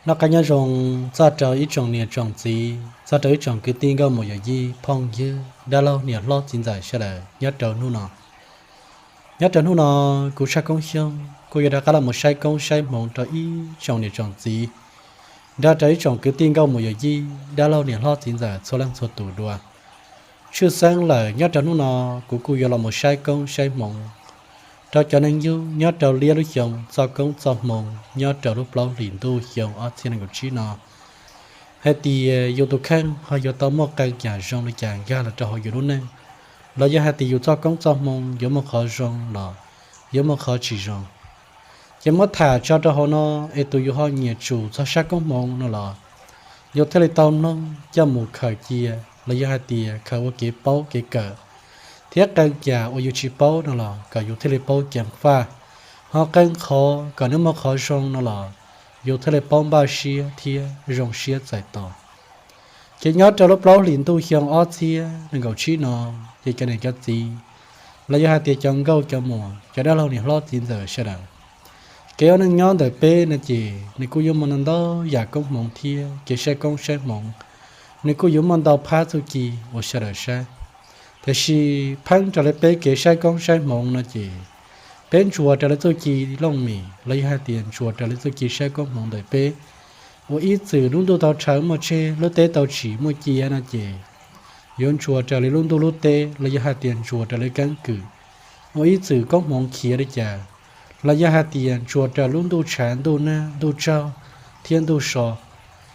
Noj qab nyob zoo txog rau ib tsoom niam tsoom txiv, txog rau ib tsoom kwv tij nkauj muam yawm yij phooj ywg dab laug niam hlob txiv ntxawm sawv daws nyob rau hnub no. Nyob rau hnub no, kuv Tshaj Koob Xyooj kuj yuav rov qab los mus saib koob saib hmoov rau ib tsoom niam tsoom txiv, nrog rau ib tsoom kwv tij nkauj muam yawm yij dab laug niam hlob txiv ntxawm txhua leej txhua tus dua. Tshwj xeeb lawm nyob rau hnub no, kuv kuj yuav los mus saib koob saib hmoov rau cov neeg yug nyob rau liab lub xyoo txoj koob txoj hmoov nyob rau lub plaub hlis ntuj xyoo ob txhiab nees nkaum tsib no, hais tias yus tus kheej ho yuav tau muaj qee yam zoo li cas nkag los rau hauv yus lub neej, los yog hais tias yus txoj koob txoj hmoov yuav muaj qhov zoo los yuav muaj qhov tsis zoo. Ces muab tham tso rau hauv no, es tus yus ho nyiam tsum txog sab koob hmoov no los yus thiaj li tau mloog coj mus khaws cia, los yog hais tias khaws ua kev paub kev kawm, thiab qee yam uas yus tsis paub no los kom yus thiaj li paub ceev faj, ho qee qhov kom nws muaj qhov zoo no los yus thiaj li paub npaj siab thiab zoo siab txais tos. Ces nyob rau lub plaub hlis ntuj xyoo ob txhiab nees nkaum tsib no, ces cov niam cov txiv, los yog hais tias cov nkauj cov muam, cov dab laug niam hlob txiv ntxawm sawv daws, kev ua neej nyob ntawm peb no ces nws kuj yuav muaj ntau ntau yam koob hmoov thiab kev saib koob saib hmoov, nws kuj yuav muaj ntau phab txuj ci uas sawv daws saib. Tiam sis pheeb raws li peb kev saib koob saib hmoov no ces peb ntsuas raws li txuj ci looj mem los yog hais tias ntsuas raws li txuj ci saib koob hmoov ntawm peb, uas ib txwm lub ntuj tau rhawv muaj tseg, lub teb tau tsim muaj cia no ces yuav ntsuas raws li lub ntuj lub teb los yog hais tias ntsuas raws li keeb kwm, uas ib txwm koob hmoov khiav li cas, los yog hais tias ntsuas raws lub ntuj tshav ntuj nag ntuj tsaug thiab ntuj so,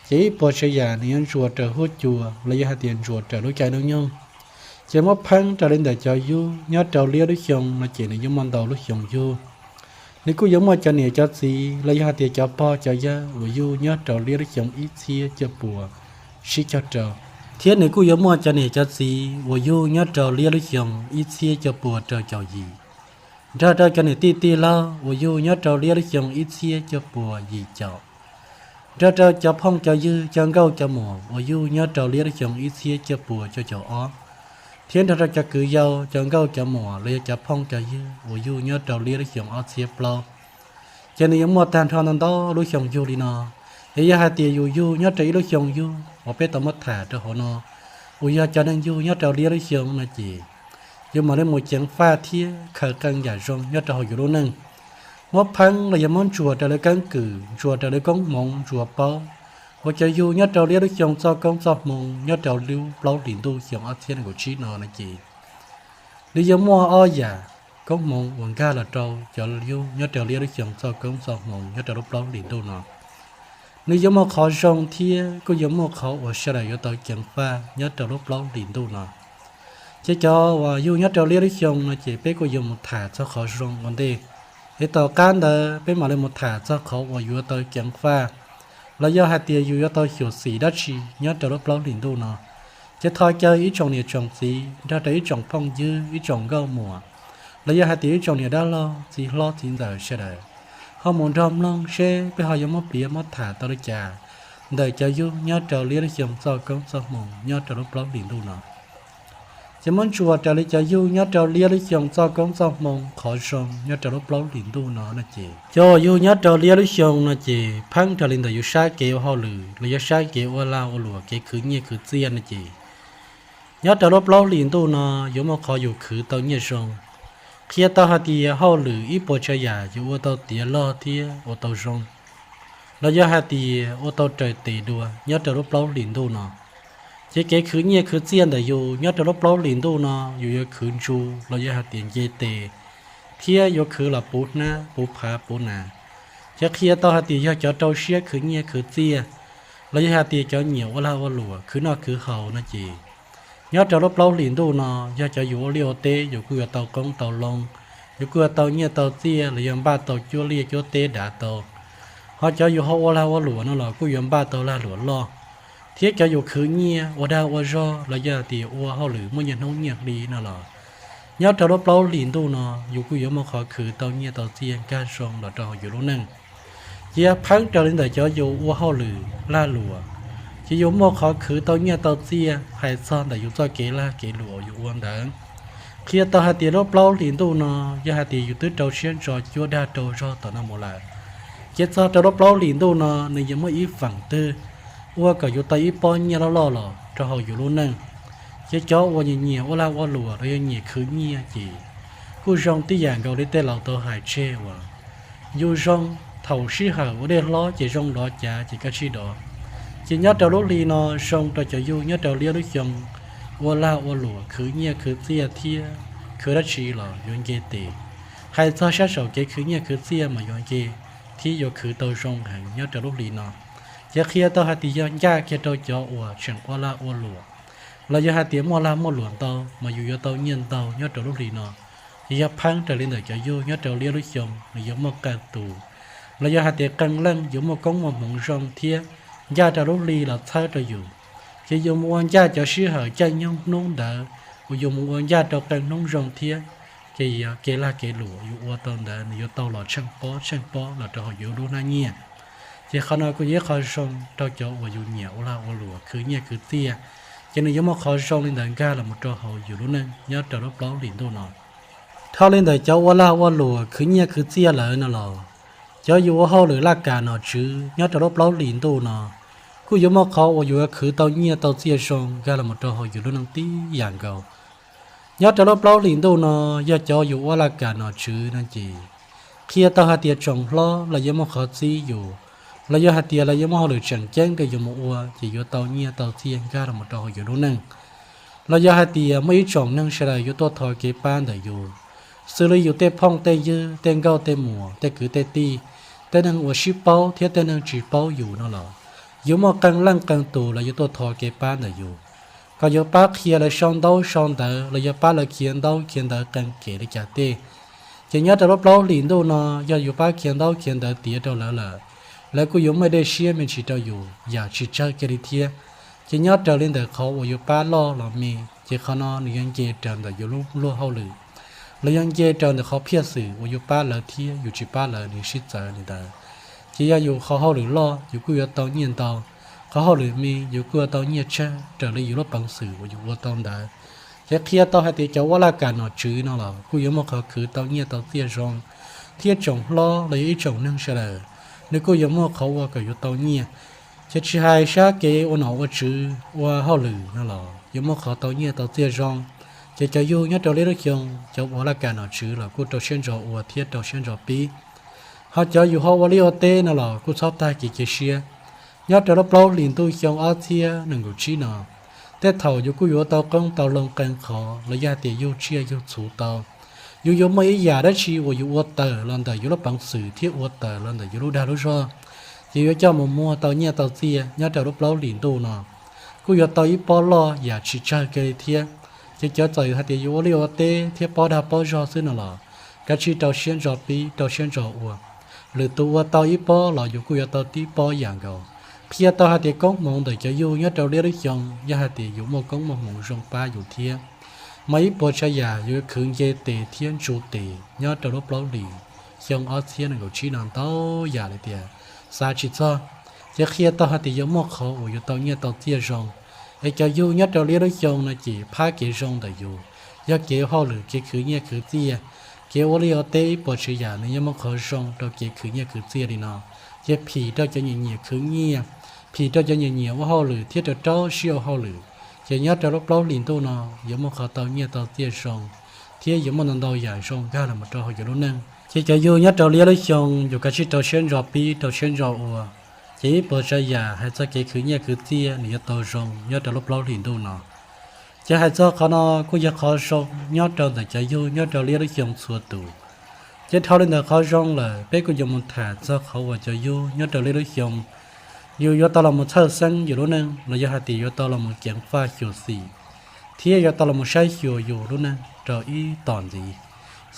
ces ib puas tsav yam nws yuav ntsuas raws huab cua los yog hais tias ntsuas raws lub caij lub nyoog. Ces muab pheeb raws li ntawm cov yug nyob rau liab lub xyoo no ces nws yuav muaj ntau lub xyoo yug. Nws kuj yuav muaj cov niam cov txiv los yog hais tias cov pog cov yawg uas yug nyob rau liab lub xyoo ib txhiab cuaj puas tsib caug rau, thiab nws kuj yuav muaj cov niam cov txiv uas yug nyob rau liab lub xyoo ib txhiab cuaj puas rau caum yim, nrog rau cov niam tij tij laug uas yug nyob rau liab lub xyoo ib txhiab cuaj puas yim caum, nrog rau cov phooj cov ywg cov nkauj cov muam uas yug nyob rau liab lub xyoo ib txhiab cuaj puas cuaj caum ob, thiab nrog rau cov kwv yau cov nkauj cov muam los yog cov phooj cov ywg uas yug nyob rau liab lub xyoo ob txhiab plaub. Ces nws yuav muaj tag nrho ntau ntau lub xyoo yug li no. Es yog hais tias yus yug nyob rau ib lub xyoo yug uas peb tau muab tham rau hauv no, uas yog cov neeg yug nyob rau liab lub xyoo no ces yus mam li mus ceev faj thiab khaws qee yam zoo nyob rau hauv yus lub neej. Muab pheeb los yog muab ntsuas raws li keeb kwm, ntsuas raws li koob hmoov ntsuas paub, uas cov yug nyob rau liab lub xyoo txoj koob txoj hmoov nyob rau lub plaub hlis ntuj xyoo ob txhiab nees nkaum tsib no no ces nws yuav muaj ob yam koob hmoov uas nkag los rau cov yug nyob rau liab lub xyoo txoj koob txoj hmoov nyob rau lub plaub hlis ntuj no. Nws yuav muaj qhov zoo thiab kuj yuav muaj qhov uas sawv daws yuav tau ceev faj nyob rau lub plaub hlis ntuj no. Ces cov uas yug nyob rau liab lub xyoo no ces peb kuj yuav mus tham txog qhov zoo ua ntej, es tom qab ntawd peb mam li mus tham txog qhov uas yuav tau ceev faj, los yog hais tias yus yuav tau xyuam xim dab tsi nyob rau lub plaub hlis ntuj no. Ces thov caw ib tsoom niam tsoom txiv nrog rau ib tsoom phooj ywg ib tsoom nkauj muam, los yog hais tias ib tsoom niam dab laug txiv hlob txiv ntxawm sawv daws ho mus nrog mloog seb peb ho yuav muab piav muab tham tau li cas ntawm cov yug nyob rau liab lub xyoo txoj koob txoj hmoov nyob rau lub plaub hlis ntuj no. Ces muab ntsuas raws li cov yug nyob rau liab lub xyoo txoj koob txoj hmoov qhov zoo nyob rau lub plaub hlis ntuj no no ces cov uas yug nyob rau liab lub xyoo no ces pheeb raws li ntawm yus sab kev ua hauj lwm los yog sab kev ua lag ua luam kev khwv nyiaj khwv txiaj no ces nyob rau lub plaub hlis ntuj no yuav muaj qhov yus khwv tau nyiaj zoo. Qhia tau hais tias hauj lwm ib puas tsav yam yus ua tau tiav log thiab ua tau zoo, los yog hais tias ua tau raws tes dua nyob rau lub plaub hlis ntuj no. Ces kev khwv nyiaj khwv txiaj ntawm yus nyob rau lub plaub hlis ntuj no yus yuav khwv ntsu los yog hais tias nce tes, thiab yuav khwv los puv hnab puv phav puv nas. Ces qhia tau hais tias yog cov rau siab khwv nyiaj khwv txiaj, los yog hais tias cov nyiam ua lag ua luam khwv noj khwv haus no ces nyob rau lub plaub hlis ntuj no yog cov yus ua liaj ua teb yus kuj yuav tau qoob tau loo, yus kuj yuav tau nyiaj tau txiaj los yog npaj tau cuab liaj cuab teb dav tau. Ho cov yus ho ua lag ua luam no los kuj yuav npaj tau lag luam loj, thiab cov yus khwv nyiaj ua dag ua zog los yog tias ua hauj lwm muaj nyiaj hnub nyiaj hli no los nyob rau lub plaub hlis ntuj no yus kuj yuav muaj qhov khwv tau nyiaj tau txiaj nkag zoo los rau hauv yus lub neej. Cia pheeb raws li ntawm cov yus ua hauj lwm lag luam, ces yus muaj qhov khwv tau nyiaj tau txiaj hais txog ntawm yus txoj kev lag kev luam yus ua ntawd. Qhia tau hais tias lub plaub hlis ntuj no yog hais tias yus twb rau siab ntso cuab dag rau zog tom no mus lawm, Ces txog rau lub plaub hlis ntuj no nws yuav muaj ib feem twg ua kom yus tau ib pob nyiaj loj loj los rau hauv yus lub neej. Ces cov uas nyiam nyiam ua lag ua luam los yog nyiam khwv nyiaj ces kuj zoo tib yam nkaus li tej laus tau hais tseg uas yus zoo thaum sij hawm ua dej hlob ces zoo dov cav ces koj tsij dov. Ces nyob rau lub hli no zoo rau cov yug nyob rau liab lub xyoo ua lag ua luam khwv nyiaj khwv txiaj thiab khwv dab tsi los yuav nce tes. Hais txog sab saum kev khwv nyiaj khwv txiaj mas yuav nce thiab yuav khwv tau zoo heev nyob rau lub hli no. Ces qhia tau hais tias yog ncaj kiag rau cov uas tseem ua lag ua luam los yog hais tias muaj lag muaj luam ntau mas yus yuav tau nyiaj ntau nyob rau lub hli no. Ces yog pheeb raws li ntawm cov yug nyob rau liab lub xyoo nws yuav muaj qee tus los yog hais tias qee leej yuav muaj koob muaj hmoov zoo thiab ncaj rau lub hli los txhawb rau yus. Ces yus mus ua ncaj cov sij hawm caij nyoog hnub ntawd uas yus mus ua ncaj rau qee hnub zoo thiab, ces yog kev lag kev luam yus ua tau ntawd nws yuav tau los tsheej pob tsheej pob los rau hauv yus lub hnab nyiaj. Ces qhov no kuj yog ib qho zoo rau cov uas yus nyiam ua lag ua luam khwv nyiaj khwv txiaj, ces nws yuav muaj qhov zoo li ntawd nkag los mus rau hauv yus lub neej nyob rau lub plaub hlis ntuj no. Dhau li ntawm cov ua lag ua luam khwv nyiaj khwv txiaj lawm no los, cov yus ua hauj lwm laj kam nom tswv nyob rau lub plaub hlis ntuj no kuj yuav muaj qhov uas yus yuav khwv tau nyiaj tau txiaj zoo nkag los mus rau hauv yus lub neej tib yam nkaus. Nyob rau lub plaub hlis ntuj no, yog cov yus ua laj kam nom tswv no ces qhia tau hais tias tsoom hlob los yuav muaj qhov txib yus, los yog hais tias los yuav muaj hauj lwm tseem ceeb rau yus mus ua ces yuav tau nyiaj tau txiaj nkag los mus rau hauv yus lub neej. Los yog hais tias muaj ib tsoom neeg sawv daws yuav tuaj thov kev pab ntawm yus, xws li yus tej phooj tej ywg, tej nkauj tej muam, tej kwv tej tij, tej neeg uas sib paub thiab tej neeg tsis paub yus no los, yuav muaj qee leej qee tus los yuav tuaj thov kev pab ntawm yus, kom yus pab qhia lawv sau ntaub sau ntawv los yog pab lawv khiav ntaub khiav ntawv qee kev li cas tej. Ces nyob rau lub plaub hlis ntuj no, yog yus pab khiav ntaub khiav ntawv tiav rau lawv lawm, lawv kuj yuav muaj dej siab me ntsis rau yus yam tsis tsawg kiag li thiab. Ces nyob raws li ntawm qhov uas yus pab loj los me, ces qhov no nws yuav nce raws ntawm yus lub luag hauj lwm, los yog nce raws ntawm qhov phiaj xwm uas yus pab lawv thiab yus tsis pab lawv nws sib txawv li ntawd. Ces yog yus qhov hauj lwm loj yus kuj yuav tau nyiaj ntau, qhov hauj lwm me yus kuj yuav tau nyiaj tsawg raws li yus lub peev xwm uas yus ua tau ntawd. Ces qhia tau hais tias cov ua laj kam nom tswv no los kuj yuav muaj qhov khwv tau nyiaj tau txiaj zoo, thiab tsoom hlob los yog ib tsoom neeg sawv daws, nws kuj yuav muaj qhov ua kom yuav tau nyiaj. Ces tsis hais sab kev ua nom ua tswv ua hauj lwm no los yuav muaj qhov tau nyiaj tau txiaj zoo. Ces cov yug nyob rau liab lub xyoo, cov ua laj kam nom tswv los kuj rau siab ntso ua thiab rau siab ntso pib. Ho cov yus ho ua liaj ua teb no los kuj txhob tag kev cia siab. Nyob rau lub plaub hlis ntuj xyoo ob txhiab nees nkaum tsib no, tej thaum yus kuj yuav tau qoob tau loo qee qhov los yog hais tias yug tsiaj yug txhu tau. Yus yuav muaj ib yam dab tsi uas yus ua tawm los ntawm yus lub peev xwm thiab ua tawm los ntawm yus lub dag lub zog, ces yuav coj mus muag tau nyiaj tau txiaj nyob rau lub plaub hlis ntuj no, kuj yuav tau ib pob loj yam tsis tsawg kiag li thiab. Ces cov txawm hais tias yus ua liaj ua teb thiab pob dag pob zog xwb no los, kav tsij rau siab ntso pib rau siab ntso ua. Lwm tus ua tau ib pob los yus kuj yuav tau tib pob yam nkaus. Qhia tau hais tias koob hmoov ntawm cov yug nyob rau liab lub xyoo yog hais tias yus muaj koob muaj hmoov zoo pab yus thiab, mas ib puas tsav yam yus yuav khwv nce tes thiab ntsu tes nyob rau lub plaub hlis xyoo ob txhiab nees nkaum tsib no ntau yam li tias xav tsis txog. Ces qhia tau hais tias yuav muaj qhov uas yuav tau nyiaj tau txiaj zoo. Es cov yug nyob rau liab lub xyoo no ces phab kev zoo ntawm yus, yog kev hauj lwm kev khwv nyiaj khwv txiaj, kev ua liaj ua teb ib puas tsav yam nws yeej muaj qhov zoo rau kev khwv nyiaj khwv txiaj li no. Ces phim rau cov nyiam nyiam khwv nyiaj, phim rau cov nyiam nyiam ua hauj lwm thiab rau rau siab ua hauj lwm, ces nyob rau lub plaub hlis ntuj no yuav muaj qhov tau nyiaj tau txiaj zoo, thiab yuav muaj ntau ntau yam zoo nkag los mus rau hauv yus lub neej. Ces cov yug nyob rau liab lub xyoo yus kav tsij rau siab ntso pib rau siab ntso ua, ces ib puas tsav yam hais txog kev khwv nyiaj khwv txiaj nws yuav tau zoo nyob rau lub plaub hlis ntuj no. Ces hais txog qhov no kuj yog qhov zoo nyob rau ntawm cov yug nyob rau liab lub xyoo txhua tus. Ces dhau li ntawm qhov zoo lawm peb kuj yuav mus tham txog qhov uas cov yug nyob rau liab lub xyoo, yus yuav tau los mus txhawj xeeb yus lub neej los yog hais tias yuav tau los mus ceev faj xyuam xim, thiab yuav tau los mus saib xyuas yus lub neej rau ib tom ntxiv.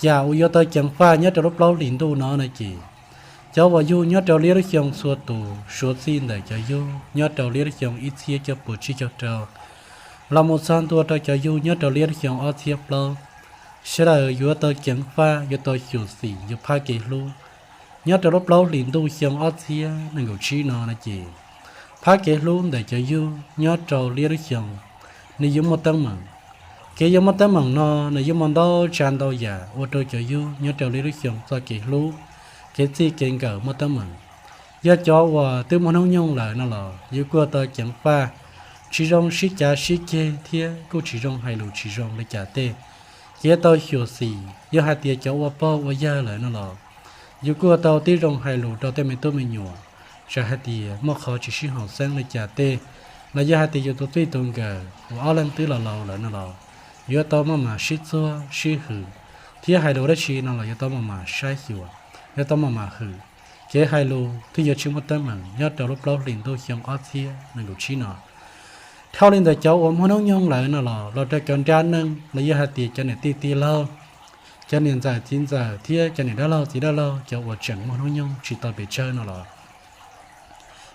Yam uas yuav tau ceev faj nyob rau lub plaub hlis ntuj no no ces, cov uas yug nyob rau liab lub xyoo txhua tus suav txij ntawm cov yug nyob rau liab lub xyoo ib txhiab cuaj puas tsib caug rau los mus txog ntua rau cov yug nyob rau liab lub xyoo ob txhiab plaub, sawv daws yuav tau ceev faj yuav tau xyuam xim yus phab kev hlub. Nyob rau lub plaub hlis ntuj xyoo ob txhiab nees nkaum tsib no no ces, phab kev hlub ntawm cov yug nyob rau liab lub xyoo, nws yuav muaj teeb meem. Kev yuav muaj teeb meem no nws yuav muaj ntau tsav ntau yam ua rau cov yug nyob rau liab lub xyoo txoj kev hlub, kev txij kev nkawm muaj teeb meem. Yog cov uas twb muaj hnub nyoog lawm no los yus kuj yuav tau ceev faj, tsis zoo sib cav sib ceg thiab kuj tsis zoo hais lus tsis zoo li cas tej. Ces yuav tau xyuam xim, yog hais tias cov ua pog ua yawg lawm no los yus kuj yuav tau tib zoo hais lus rau tej me tub me nyuam, tsam hais tias muaj qhov tsis sib haum xeeb li cas tej, los yog hais tias yus tus txij tus nkawm uas ob leeg twb los laus lawm no los yuav tau maj mam sib txuag sib hwm, thiab hais lus dab tsi no los yuav tau maj mam saib xyuas, yuav tau maj mam hwm, kev hais lus thiaj yuav tsis muaj teeb meem nyob rau lub plaub hlis ntuj xyoo ob txhiab nees nkaum tsib no. Dhau li ntawd cov uas muaj hnub nyoog lawm no los los rau cov nrab neej los yog hais tias cov niam tij tij laug, cov niam ntxawm txiv ntxawm thiab cov niam dab laug txiv dab laug, cov uas tseem muaj hnub nyoog tsis tau pes tsawg no los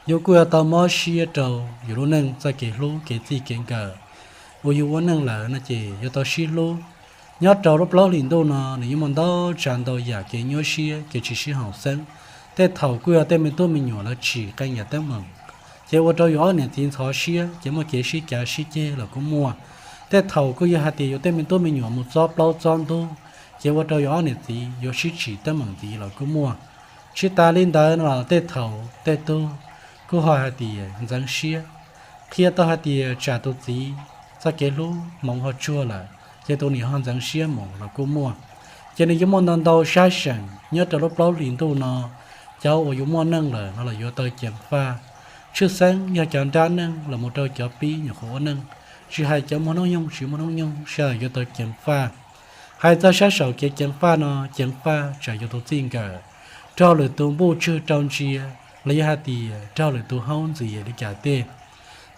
yus kuj yuav tau mob siab rau yus lub neej txoj kev hlub kev txij kev nkawm uas yus ua neej lawm no ces yuav tau sib hlub. Nyob rau lub plaub hlis ntuj no nws yeej muaj ntau tsav ntau yam kev nyuaj siab kev tsis sib haum xeeb. Tej thaum kuj yog tej me tub me nyuam lawv tsis qee yam teeb meem, ces ua rau yus ob niam txiv ntxhov siab ces muaj kev sib cav sib ceg los kuj muaj. Tej thaum kuj yog hais tias yus tej me tub me nyuam mus txob plaub txob ntub, ces ua rau yus ob niam txiv yuav sib tsim teeb meem ntxiv los kuj muaj. Tsis tas li ntawd no los tej thaum tej tug kuj ho hais tias ntxeev siab, qhia tau hais tias tsam tus txiv txoj kev hlub hmoov ho tsuag lawm ces tus niam ho ntxeev siab mus los kuj muaj. Ces nws yuav muaj ntau ntau sab seem nyob rau lub plaub hlis ntuj no. Cov uas yus muaj neej lawm no los yuav tau ceev faj, tshwj xeeb yog cov nrab neej los mus rau cov pib nyuam qhuav ua neej, tsis hais cov muaj hnub nyoog tsis muaj hnub nyoog sawv daws yuav tau ceev faj. Hais txog sab saum kev ceev faj no, ceev faj tsam yus tus txij nkawm raug lwm tus npuj tswg rau ntsia, los yog hais tias raug lwm tus haub ntxias li cas tej.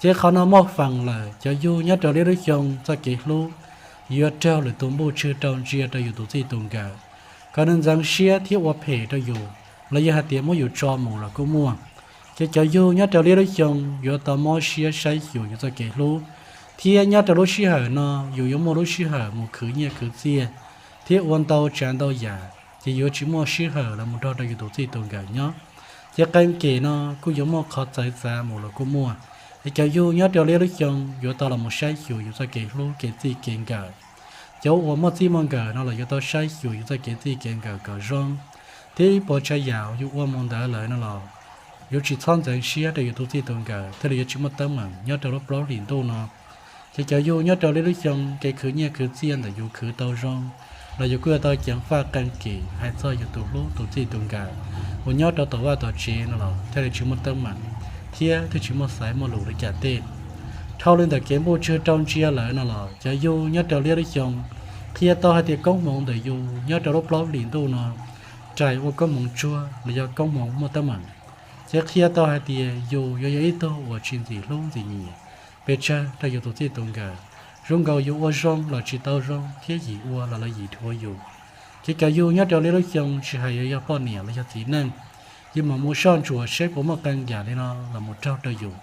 Ces qhov no muaj feem lawm cov yug nyob rau liab lub xyoo txoj kev hlub yuav raug lwm tus npuj tswg rau ntsia rau yus tus txij tus nkawm, kom nws ntxeev siab thiab ua phem rau yus, los yog hais tias muab yus tso mus los kuj muaj. Ces cov yug nyob rau liab lub xyoo yuav tau mob siab saib xyuas yus txoj kev hlub, thiab nyob rau lub sij hawm no yus yuav muaj lub sij hawm mus khwv nyiaj khwv txiaj thiab ua ntau tsav ntau yam, ces yuav tsis muaj sij hawm los mus nrog rau yus tus txij tus nkawm nyob. Ces qee kem no kuj yuav muaj qhov txawv txav mus los kuj muaj. Es cov yug nyob rau liab lub xyoo yuav tau los mus saib xyuas yus txoj kev hlub kev txij kev nkawm. Cov uas muaj txij muaj nkawm no los yuav tau saib xyuas yus txoj kev txij kev nkawm kom zoo, thiab ib puas tsav yam yus ua mus ntawd lawm no los yuav tsis txhob ntxeev siab rau yus tus txij tus nkawm thiaj li yuav tsis muaj teeb meem nyob rau lub plaub hlis ntuj no. Ces cov yug nyob rau liab lub xyoo kev khwv nyiaj khwv txiaj ntawm yus khwv tau zoo, los yus kuj yuav tau ceev faj qee kem hais txog yus tus hlub tus txij tus nkawm uas nyob rau tom vaj tom tsev no los thiaj li tsis muaj teeb meem thiab thiaj tsis muaj xaiv muaj lus li cas tej. Dhau li ntawm kev npuj tswg rau ntsia lawm no los cov yug nyob rau liab lub xyoo qhia tau hais tias koob hmoov ntawm yus nyob rau lub plaub hlis ntuj no rais ua koob hmoov tsuag los yog koob hmoov muaj teeb meem. Ces qhia tau hais tias yus yuav yog ib tug uas tsis ntxim hlub ntxim nyiam pes tsawg rau yus tus txij tus nkawm, zoo nkaus yus ua zoo los tsis tau zoo thiab yim ua los lawv yim dhuav yus. Ces cov yug nyob rau liab lub xyoo tsis hais yuav yog poj niam los yog txiv neej, yus mam mus soj ntsuam seb puas muaj qee yam li no los mus raug rau yus.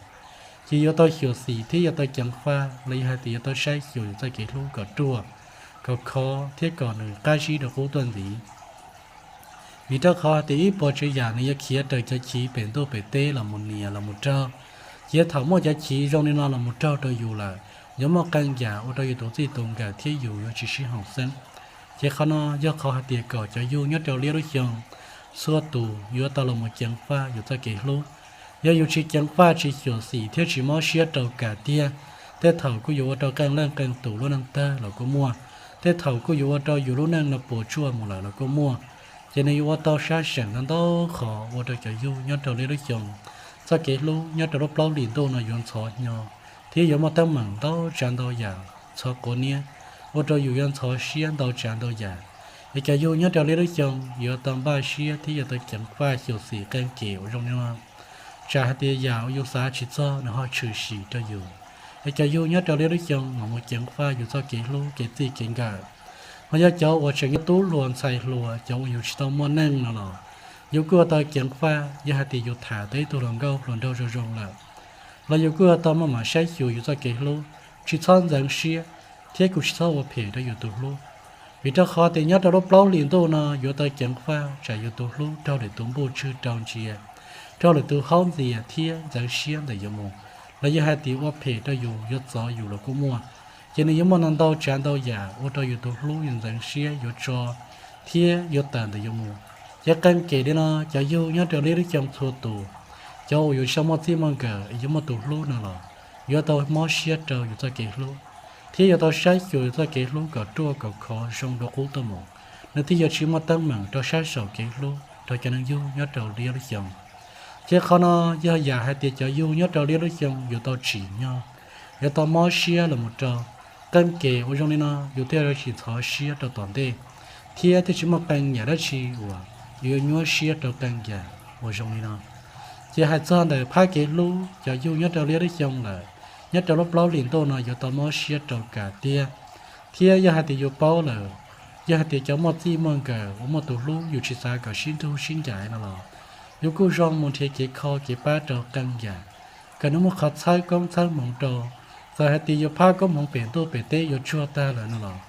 Ces yuav tau xyuam xim thiab yuav tau ceev faj los yog hais tias yuav tau saib xyuas yus txoj kev hlub kom ruaj, kom khov thiab kom nws qab zib rau qub tuaj ntxiv. Vim rau qhov hais tias ib puas tsav yam nws yuav khiav raws cov chiv pem ntuj pem teb los mus nias los mus raug. Ces thaum muaj cov chiv zoo li no los mus raug rau yus lawm, yuav muaj qee yam ua rau yus tus txij tus nkawm thiab yus yuav tsis sib haum xeeb. Ces qhov no yog qhov hais tias kom cov yug nyob rau liab lub xyoo txhua tus yuav tau los mus ceev faj yus txoj kev hlub. Yog yus tsis ceev faj tsis xyuam xim thiab tsis mob siab rau kam tiag, tej thaum kuj yuav ua rau qee leej qee tus lub neej tawg los kuj muaj. Tej thaum kuj yuav ua rau yus lub neej no puas tsuaj mus lawm los kuj muaj. Ces nws yuav ua tau sab seem ntau ntau qhov ua rau cov yug nyob rau liab lub xyoo txoj kev hlub nyob rau lub plaub hlis ntuj no yuav ntxhov hnyo thiab yuav muaj teeb meem ntau tsav ntau yam ntxhov quav niab, ua rau yus yuav ntxhov siab ntau tsav ntau yam. Es cov yug nyob rau liab lub xyoo yuav tau npaj siab thiab yuav tau ceev faj xyuam xim qee kem uas zoo li no, tsam hais tias yam uas yus xav tsis txog nws ho tshwm sim rau yus. Es cov yug nyob rau liab lub xyoo mam mus ceev faj yus txoj kev hlub kev txij kev nkawm. Ho yog cov uas tseem yog tub hluas ntxhais hluas, cov uas yus tsis tau muaj neej no los yus kuj yuav tau ceev faj yog hais tias yus tham tau ib tug hluas nkauj hluas nraug zoo zoo lawm, los yus kuj yuav tau maj mam saib xyuas yus txoj kev hlub, tsis txhob ntxeev siab thiab kuj tsis txhob ua phem rau yus tus hlub. Vim rau qhov tias nyob rau lub plaub hlis ntuj no yuav tau ceev faj tsam yus tus hlub raug lwm tus npuj tswg rau ntsia, raug lwm tus haub ntxias thiab ntxeev siab ntawm yus mus, los yog hais tias ua phem rau yus yuav txov yus los kuj muaj. Ces nws yuav muaj ntau ntau tsav ntau yam ua rau yus tus hlub yuav ntxeev siab yuav tso thiab yuav tawm ntawm yus mus. Ces qee kem li no cov yug nyob rau liab lub xyoo txhua tus, cov uas yuav tsis muaj txij muaj nkawm es yuav muaj tus hlub no los yuav tau mob siab rau yus txoj kev hlub, thiab yuav tau saib xyuas yus txoj kev hlub kom ruaj kom khov zoo dua qub tuaj mus, nws thiaj yuav tsis muaj teeb meem rau sab saum kev hlub rau cov neeg yug nyob rau liab lub xyoo. Ces qhov no yog yam hais tias cov yug nyob rau liab lub xyoo yuav tau tsim nyog, yuav tau mob siab los mus rau qee kem ua zoo li no, yus thiaj yuav tsis ntxhov siab rau tom ntej, thiab thiaj tsis muaj qee yam dab tsi uas yus yuav nyuaj siab rau qee yam ua zoo li no. Ces hais txog ntawm phab kev hlub, cov yug nyob rau liab lub xyoo lawm, nyob rau lub plaub hlis ntuj no yuav tau mob siab rau kawg tiag. Thiab yog hais tias yus paub lawm, yog hais tias cov muaj txij muaj nkawm uas muaj tus hlub yus tsis xav kom sib nrug sib ncaim no los, yus kuj zoo mus nrhiav kev kho kev pab rau qee yam, kom nws muaj qhov txhawb koob txhawb hmoov rau. Txawm hais tias yus phab koob hmoov pem ntuj pem teb yuav tsuag tag lawm no los,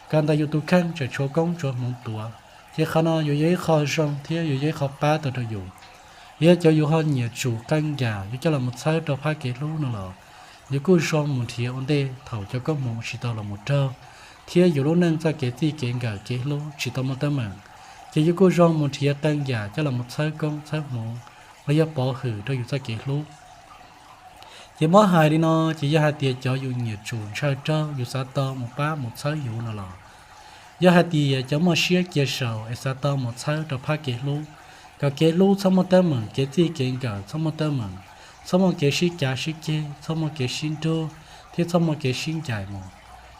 kom ntawm yus tus kheej tseem tshuav koob tshuav hmoov tuav, ces qhov no yuav yog ib qho zoo thiab yuav yog ib qho pab tau rau yus. Yog cov yus ho nyiam tsum qee yam yuav coj los mus txhawb rau phab kev hlub no los, yus kuj zoo mus nrhiav ua ntej thaum cov koob hmoov tsis tau los mus raug, thiab yus lub neej txoj kev txij kev nkawm kev hlub tsis tau muaj teeb meem, ces yus kuj zoo mus nrhiav qee yam coj los mus txhawb koob txhawb hmoov los yog pov hwm rau yus txoj kev hlub. Ces muab hais li no, ces yog hais tias cov yus nyiam tsum ntshaw raug yus xav tau mus pab mus txhawb yus no los, yog hais tias cov muaj siab cia saum es xav tau mus txhawb rau phab kev hlub, kom kev hlub txhob muaj teeb meem, kev txij kev nkawm txhob muaj teeb meem, txhob muaj kev sib cav sib ceg, txhob muaj kev sib nrug, thiab txhob muaj kev sib ncaim mus,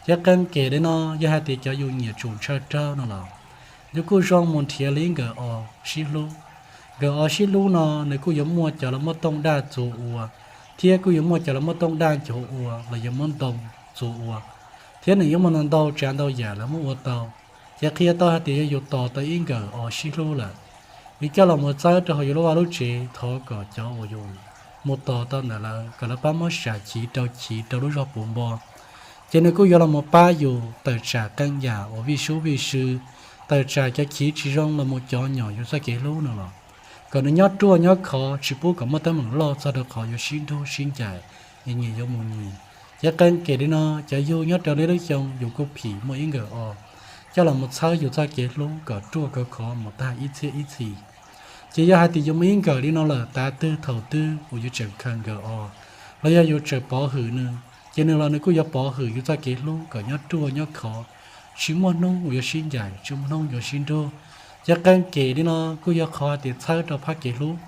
ces qee kem li no, yog hais tias cov yus nyiam tsum ntshaw raug no los, yus kuj zoo mus nrhiav li ib nkawm os sib hlub. Nkawm os sib hlub no nws kuj yuav muaj cov los muab tooj daj txuas ua, thiab kuj yuav muaj cov los muab tooj daj nchuav ua los yog muab ntoo txuas ua, thiab nws yuav muaj ntau ntau tsav ntau yam los muab ua tau. Ces qhia tau hais tias yog yus tos tau ib nkawm os sib hlub lawm, yus coj los mus txawb rau hauv yus lub vaj lub tsev, thov kom cov uas yus mus tos tau ntawm lawv kom lawv pab muab sam chiv rau chiv rau lub zog puv npo, ces nws kuj yuav los mus pab yus tawm tsam qee yam uas vij sub vij sw, tawm tsam cov chiv tsis zoo los mus cov nyom yus txoj kev hlub no los, kom nws nyob ruaj nyob khov tsis pub kom muaj teeb meem loj txog rau qhov yuav sib nrug sib ncaim, es nyias yuav mus nyias. Ces qee kem li no, cov yug nyob rau liab lub xyoo yus kuj phim muaj ib nkawm os coj los mus txhawb yus txoj kev hlub kom ruaj kom khov mus tag ib txhiab ib txhis. Ces yog hais tias yus muaj ib nkawm li no lawm, tav twg thaum twg uas yus tseem khaws nkawm os los yog yus tseem pov hwm nws, ces nws los nws kuj yuav pov hwm yus txoj kev hlub kom nyob ruaj nyob khov, tsis muaj hnub uas yuav sib ncaim, tsis muaj hnub yuav sib nrug. Ces qee kem li no kuj yog qhov hais tias txhawb rau phab kev hlub.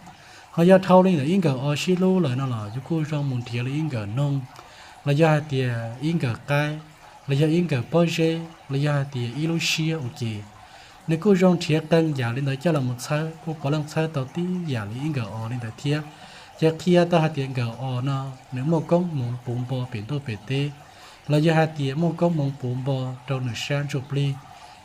Ho yog dhau li ntawm ib nkawm os sib hlub lawm no los yus kuj zoo mus nrhiav li ib nkawm noog, los yog hais tias ib nkawm qaib, los yog ib nkawm pob zeb, los yog hais tias ib lub siab ua ke. Nws kuj zoo nrhiav qee yam li ntawd coj los mus txhawb, kuj puav leej txhawb tau tib yam li ib nkawm os li ntawd thiab. Ces qhia tau hais tias nkawm os no nws muaj koob hmoov puv npo pem ntuj pem teb, los yog hais tias muaj koob hmoov puv npo rau nws sab ntsuj plig,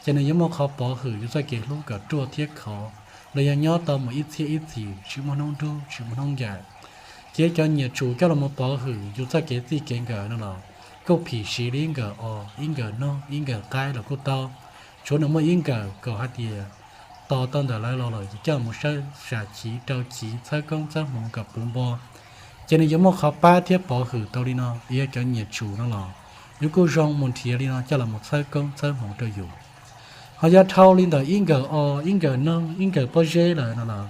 ces nws yuav muaj qhov pov hwm yus txoj kev hlub kom ruaj thiab khov, los yog nyob tau mus ib txhiab ib txhis tsis muaj hnub nrug tsis muaj hnub ncaim. Ces cov nyiam tsum coj los mus pov hwm yus txoj kev txij kev nkawm no los kuj phim siv li ib nkawm os, ib nkawm noog, ib nkawm qaib los kuj tau, tsuav nws muaj ib nkawm kom hais tias tos tau ntawm lawv los los yus coj mus sam chiv rau chiv txhawb koob txhawb hmoov kom puv npo, ces nws yuav muaj qhov pab thiab pov hwm tau li no. Yog cov nyiam tsum no los yus kuj zoo mus nrhiav li no coj los mus txhawb koob txhawb hmoov rau yus. Ho yog dhau li ntawm ib nkawm os, ib nkawm noog, ib nkawm pob zeb lawm no los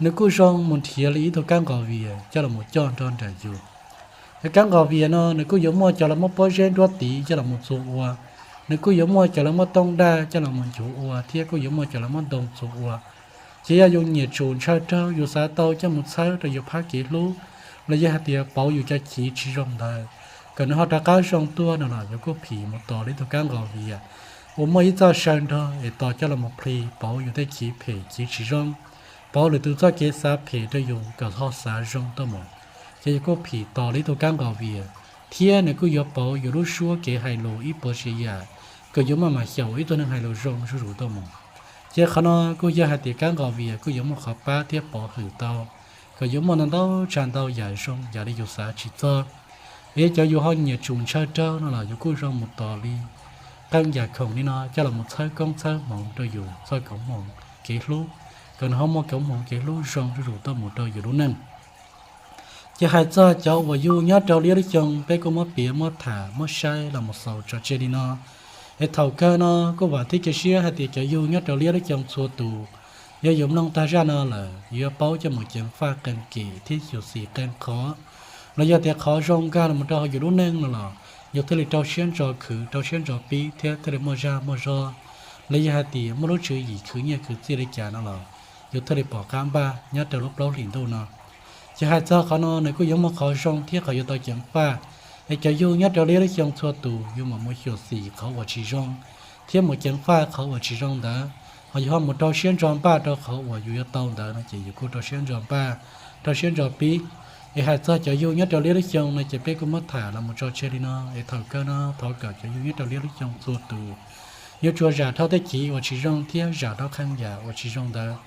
nws kuj zoo mus nrhiav li ib tug kab nqos vias coj los mus coj nrog nraim yus. Cov kab nqos vias no nws kuj yuav muaj cov los muab pob zeb nruab tiv coj los mus txuas ua, nws kuj yuav muaj cov los muab tooj daj coj los mus nchuav ua, thiab kuj yuav muaj cov los muab ntoo txuas ua. Ces yog yus nyiam tsum ntshaw raug yus xav tau coj mus txhawb rau yus phab kev hlub, los yog hais tias pauv yus cov chiv tsis zoo ntawd kom nws ho rov qab zoo tuaj no los yus kuj phim mus tos li ib tug kab nqos vias uas muaj ib txoj saw nrog es tos coj los mus plhis pauv yus tej chiv phem chiv tsis zoo, pauv lwm tus txoj kev xav phem rau yus kom ho xav zoo tuaj mus. Ces yus kuj phim tos li ib tug kab nqos vias, thiab nws kuj yuav pauv yus lub suab kev hais lus ib puas tsav yam kom yus maj mam xyaum ib tug neeg hais lus zoo zuj zus tuaj mus. Ces qhov no kuj yog hais tias kab nqos vias kuj yuav muaj qhov pab thiab pov hwm tau kom yus muaj ntau ntau tsav ntau yam zoo yam li yus xav tsis txog. Yog cov yus ho nyiam tsum ntshaw raug no los yus kuj zoo mus tos li qee yam khoom li no coj los mus txhawb koob txhawb hmoov rau yus txoj koob hmoov kev hlub, kom nws ho muaj koob hmoov kev hlub zoo zuj zus tuaj mus rau yus lub neej. Ces hais txog cov uas yug nyob rau liab lub xyoo, peb kuj muab piav muab tham muab saib los mus xaus tso tseg li no. Es thaum kawg no kuj vam thiab cia siab hais tias cov yug nyob rau liab lub xyoo txhua tus Yog yus mloog tag zaj no lawm, yus yuav paub coj mus ceev faj qee kev thiab xyuam xim qee qhov. Los yog tias qhov zoo nkag los rau hauv yus lub neej no los yus thiaj li rau siab ntso khwv, rau siab ntso pib thiab thiaj li muaj zaj muaj zog. Los yog hais tias muaj lub tswv yim khwv nyiaj khwv txiaj li cas no los yus thiaj li pom qab npaj nyob rau lub plaub hlis ntuj no. Ces hais txog qhov no nws kuj yuav muaj qhov zoo thiab qhov yuav tau ceev faj. Es cov yug nyob rau liab lub xyoo txhua tus yus mam mus xyuam xim qhov uas tsis zoo thiab mus ceev faj qhov uas tsis zoo ntawd, ho yus ho mus rau siab ntso npaj rau qhov uas yus yuav tau ntawd no ces yus kuj rau siab ntso npaj, rau siab ntso pib. Es hais txog cov yug nyob rau liab lub xyoo no ces peb kuj muab tham los mus tso tseg li no. Es thaum kawg no thov kom cov yug nyob rau liab lub xyoo txhua tus yuav tsum zam dhau tej chiv uas tsis zoo thiab zam dhau qee yam uas tsis zoo ntawd.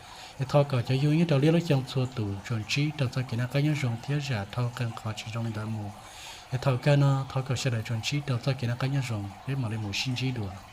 Es thov kom cov yug nyob rau liab lub xyoo txhua tus tsuas ntsib rau txoj kev noj qab nyob zoo thiab zam dhau qee qhov tsis zoo li ntawd mus. Es thaum kawg no thov kom sawv daws tsuas ntsib rau txoj kev noj qab nyob zoo, peb mam li mus sib ntsib dua.